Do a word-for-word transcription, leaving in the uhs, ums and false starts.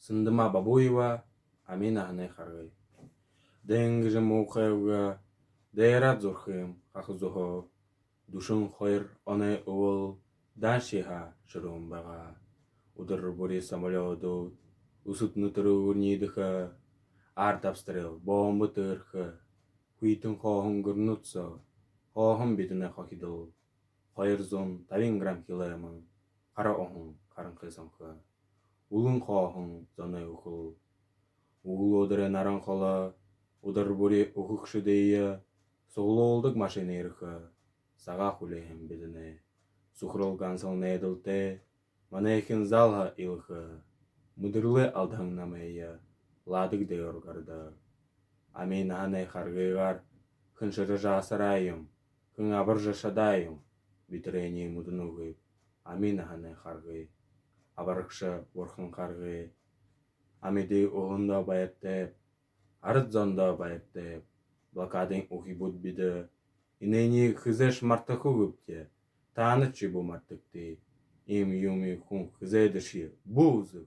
Сандама Бабуева. Ами наһанай харгы. Дайн гэжэ муухайб гээ, дайраад зүрхым хаха зүһөө. Дүшэн хоёр оной үбэл дааншье һаа шэрүүн байгаа. Үдэр бүри самолёдууд үсэд нэтэрөөр ниидэхэ, артобстрел, бомбо тээрэхэ. Хүйтэн хооһон гэрнүүд соо хооһон бидэнэй хохидол. Хоёр зуун табин грамм хилээмэн хара уһан харанхы сонхо. Үлэн хооһон зоной үхэл. Үглөөдэрэй наран холо, үдэр бүри үхэгшэдые суглуулдаг машина ерэхэ. Сагаа хүлеэһэн бидэнэй сүхэрэл гансал найдалтай. Манайхин залһа илэхэ, мэдэрэлээ алдаһан намайе ладаг дээрэ ургардаг. Ами наһанай харгыгаар хэн шэржэ асараа юм, хэн абаржа шадаа юм, би тэрэниие мэдэнэгүйб. Ами наһанай харгы. Абарагша бурхан харгы. Амиды уһандаа баяртайб, арад зондоо баяртайб. Блокадын үхибүүд бидэ энээниие хэзээшье мартахагүйбди. Таанадшье бү мартагты. Иимэ юумые хүн хэзээдэшье бү үзэг.